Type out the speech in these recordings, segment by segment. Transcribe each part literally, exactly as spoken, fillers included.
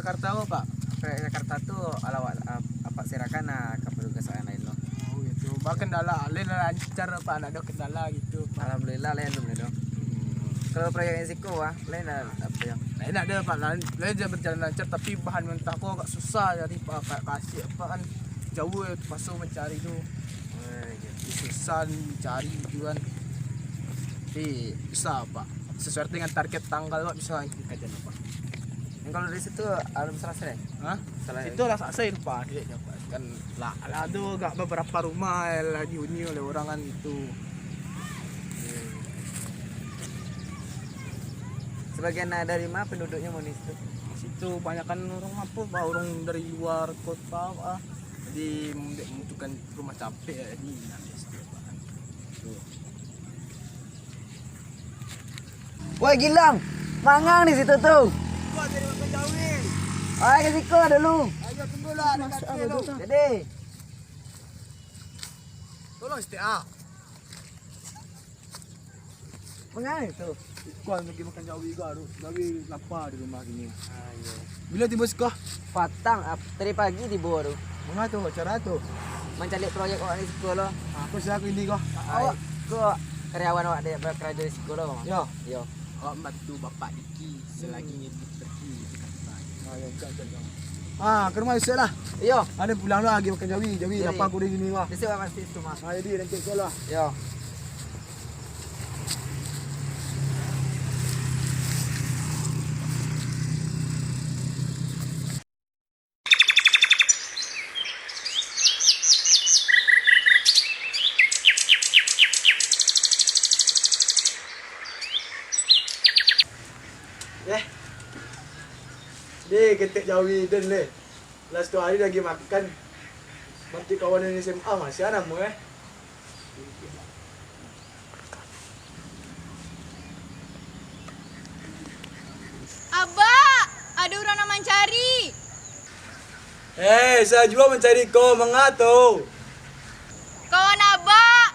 Jakarta apa, Pak? Proyek Jakarta tu, alah, awak, ah, apak serahkan lah ka petugas yang lain lo. Oh, gitu. Bah, kendala, lain lancar, Pak, ndak ado kendala gitu, Pak. Alhamdulillah, lain alun ado. Hmm. Kalau proyek yang siko, wah, lain lah, apa yang? Lain ado, Pak, lain, lain je berjalan lancar, tapi bahan mentah ko agak susah cari, Pak, Pak, kasih apa kan, jauh, terpaksa mencari tu. Oh, gitu. Susah cari gitu kan. Tapi bisa, Pak. Sesuai dengan target tanggal, Pak, bisa kajian, Pak. Yang kalau dari situ, alun selesai? Hah? Selesai. Situ lah selesai, Pak. Dia, dia, Pak. Kan lah, lah tu agak beberapa rumah yang lah dihuni oleh orang kan gitu. Sebagian dari mana penduduknya, Monis tu? Situ banyakan orang apa, Pak? Orang dari luar kota, Pak. Jadi, mem-, membutuhkan rumah capek, jadi, nah, di situ, Pak. Tuh. Woi, Gilang, mangang di situ tu. Gua jadi makan jawi. Ayo ke siko dulu. Ayo, tunggulah, ada kaki lu. Jadi. Tolong setia. Mangang itu. Iko lagi makan jawi juga tu. Jawi lapar di rumah kini. Ah, iyo. Bilo tibo siko? Patang, ap-, tadi pagi tibo tu. Manga tu, acara tu? Mancaliak proyek awak di siko lo. Ah, ko sia ko ini ko? Ah, awak ko karyawan awak dek bakarajo di siko lo. Yo. Yo. Awak bantu Bapak Diki selagi Hmm. dia pergi di Jakarta. Ah, yo, cak, cak, cak. Ah, ka rumah isuak lah. Iyo. Ado pulang lah, lagi makan jawi, jawi Jawi. lapar ko di sini lah. Isuak awak pasti tu mah. Ah, jadi nanti isuak lah. Yo. Eh. Deh, ketek jawi den leh. Lah satu hari lagi makan. Manti kawan yang S M A masih ada mu, eh. Abak, ada urang nan mancari. Eh, sia juo mancari ko, manga tu? Kawan abak.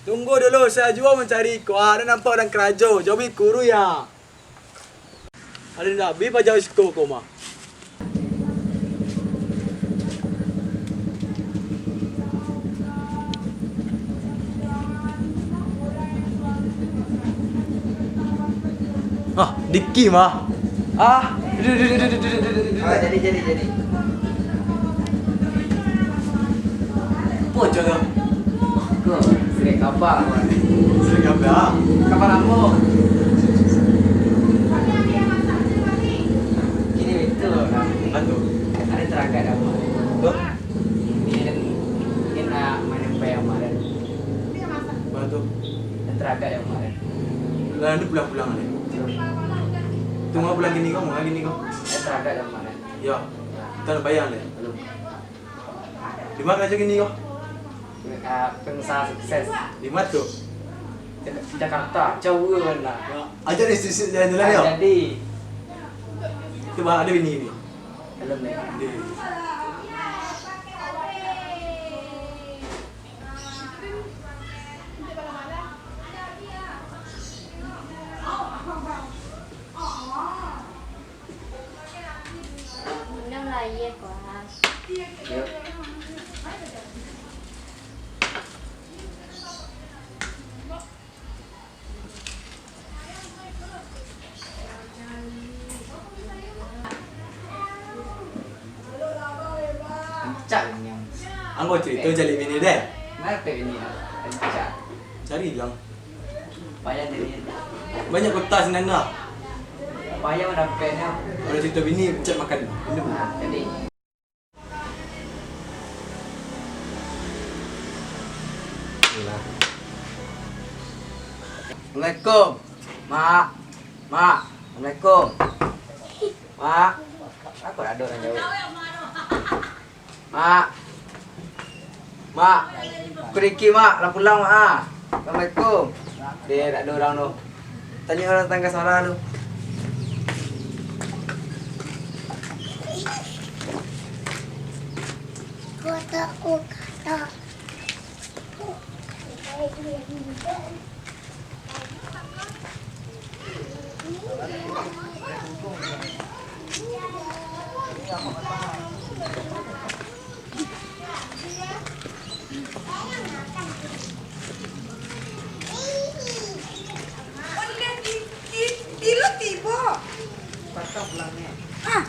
Tunggu dulu, sia juo mancari ko. Ah, ado nampak urang karajo, jawi kuruih ah. Ado nan abih paja siko ko mah. Ah, Diki mah. Ah, duh, duh, duh. Ah, jadi, jadi, jadi. Apo jo tu? Ko, surek kaba, kawan. Surek kaba? Kaba lamo. Kini itu, nah. Apo tu? Ado taragak dah, kawan. Tu? Ini kan, ini nak main apa yang kemarin? Apo tu? Ado taragak yang kemarin. Lah, ni pulang-pulang ni. Tunggu pulang kini ko, manga kini ko? Ado taragak yang kemarin. Yo. Kita bayar ni. Belum. Di ma karajo kini ko? Ah, pengusaha sukses. Di ma tu? Jak-, Jakarta, jauah bana. Aja di sisi jalan-jalan yo. Jadi. Cubo ado bini ni. Belum ni. Di. Minum lah, iya, kuat. Yuk. Rancak bini ang. Anggo carito cari bini deh. Mano dapek bini ang? Rancak. Cari lang. Payah jadi. Banyak kota sinan lah. Payah mandapeknyo. Kalau carito bini, cari makan. Minum. Nah, jadi. Assalamualaikum. Mak. Mak. Assalamualaikum. Mak. Apo ado urang jawab? Mak. Mak. Kuriki, Mak. Lah pulang, Mak, ah. Assalamualaikum. Deh, dak ado urang tu. Tanyo urang tangga sara tu. Kota Ukata. Ondeh, Kiki, bilo tibo? Patang pulang ni. Ah.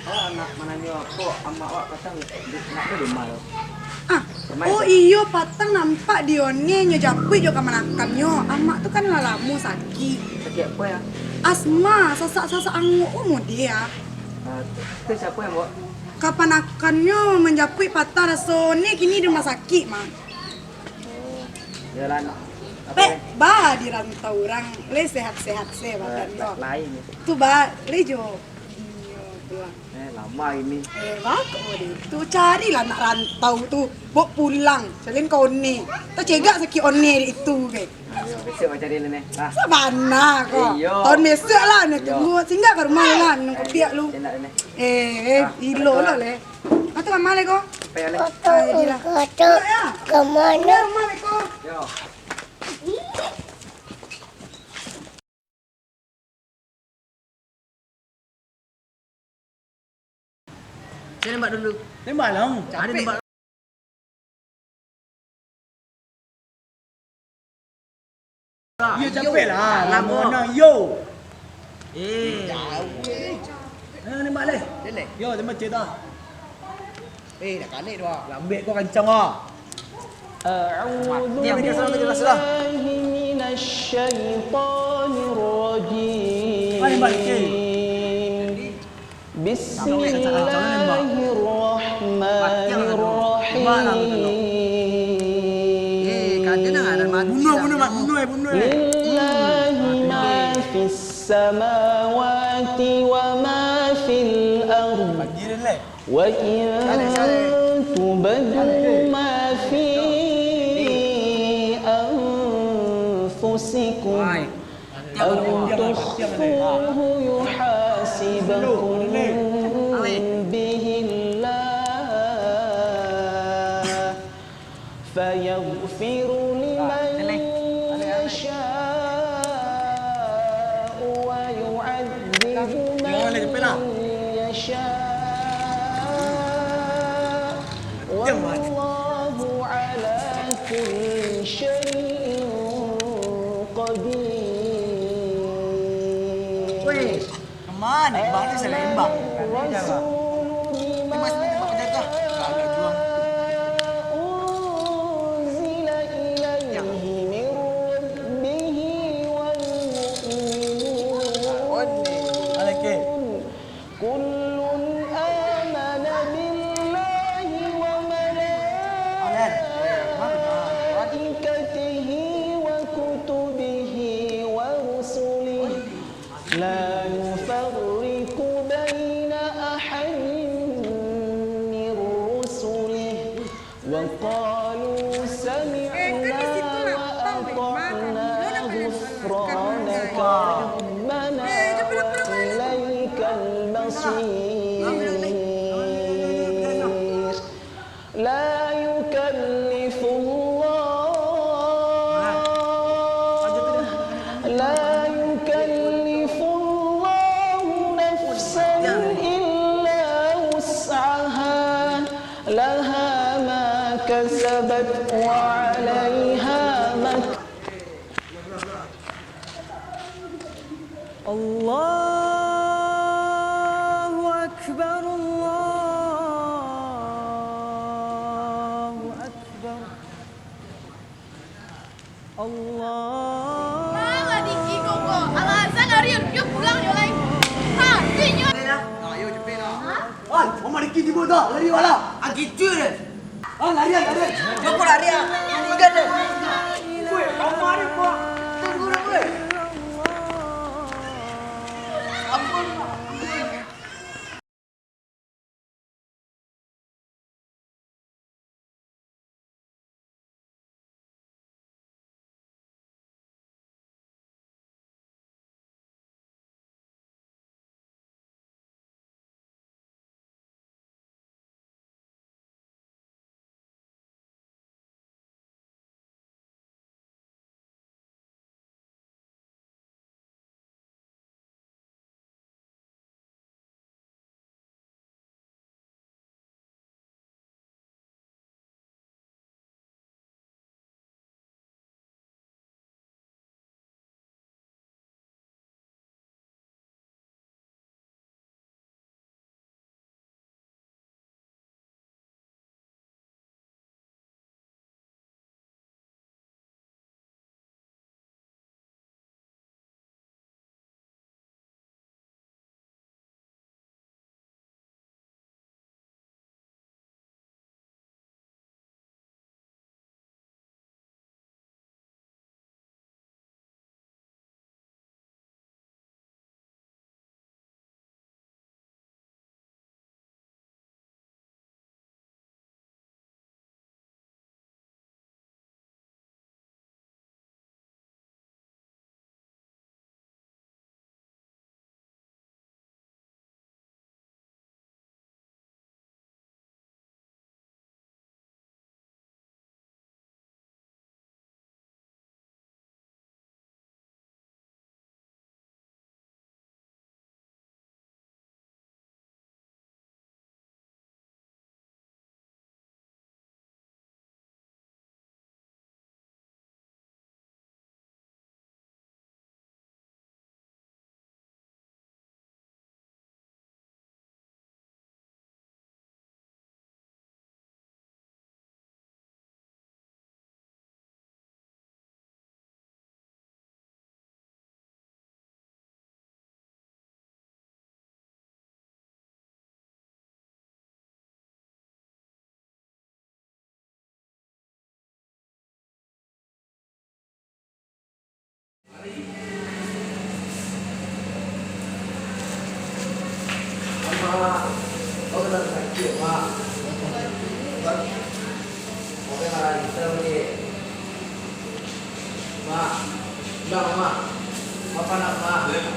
Awak nak mananyo apo, amak awak patang di, nak di rumah tu. Ah. Ramai Oh tu. Iyo, patang nampak di Ondeh nyo japuik jo kamanakannyo. Amak tu kan lah lamo sakik. Sakik apo yo? Asma, sasak-sasak angok umua dia. Ah, tu, tu siapo yo, Mbok? Kapanakannyo manjapuik patang raso Ondeh kini di rumah sakik, Mak. Oh, jalan. Apo Pek, yo? Ba di rantau urang, le sehat-sehat se badan La-, tu. La-, lain. Tu ba, le jo. Iyo, pulang. Eh, lamo ini. Eh, bako model tu. Carilah nak rantau tu. Bok pulang. Salin ka Ondeh. Tacegak sakik Ondeh dek itu, ke. Ayo, besok macam ni, Neh. Ah. Sabana ko. Iyo. Tahun besok lah, nak Iyo. tunggu. Singgah ka rumah lah, minum kopi lu. Enak, Neh. Eh, eh, Ah, ilo kalau lo, le. Ah, tu kamar, le, ko? Payah, Neh. Ai, dia lah. Kotor. Ke mana? Rumah, le, ko. Yo. Saya nembak dulu. Tembak lah. Ada nembak. Yo, capek lah. Lamo. Lamo, yo. Eh. Jauh, eh. Eh, nembak leh. Dia leh. Yo, tembak cerita. Eh, dah kanek tu ah. Lambek kau kancang ah. أعوذ Diam, diam, sudah, sudah, sudah. بالله من الشيطان الرجيم. Balik, balik, okey. بسم الله الرحمن الرحيم. Bunuh, bunuh, Mat, bunuh, eh, bunuh, eh. لله ما في السماوات وما في الأرض. Bagi dia, leh. وإن تبدوا ما في أنفسكم أو تخفوه يحاسبكم به الله فيغفر لمن يشاء ويعذب من يشاء والله على كل شيء قدير. Kemana? Kemana saya lembang? Ini mas, ini pakai jajah. Agak juang. أنزل إليه من ربه والمؤمنون. Aleke. كل آمن بالله وملائكته وكتبه ورسله لا نفرق بين أحد من رسله وقالوا سمعنا وأطعنا غفرانك ربنا وإليك المصير. لا يكلف الله، لا يكلف الله نفسا إلا وسعها، لها ما كسبت وعليها ما اكتسبت. Allahu Akbar, Allahu Akbar. Allah. Malah di Kiko ko. Al-Azan lari, dia pulang dia lai. Ha, dia nyo. Ayo, cepet lah. Oi, Mama Riki tibo dah, lari bala. Ah, gitu deh. Ah, larian, larian. Joko larian. Tiga deh. Woi, Mama Riki, Pak. Tunggu dulu, woi. Ampun, Pak. Ampun. Rumah. Bapak nak rumah.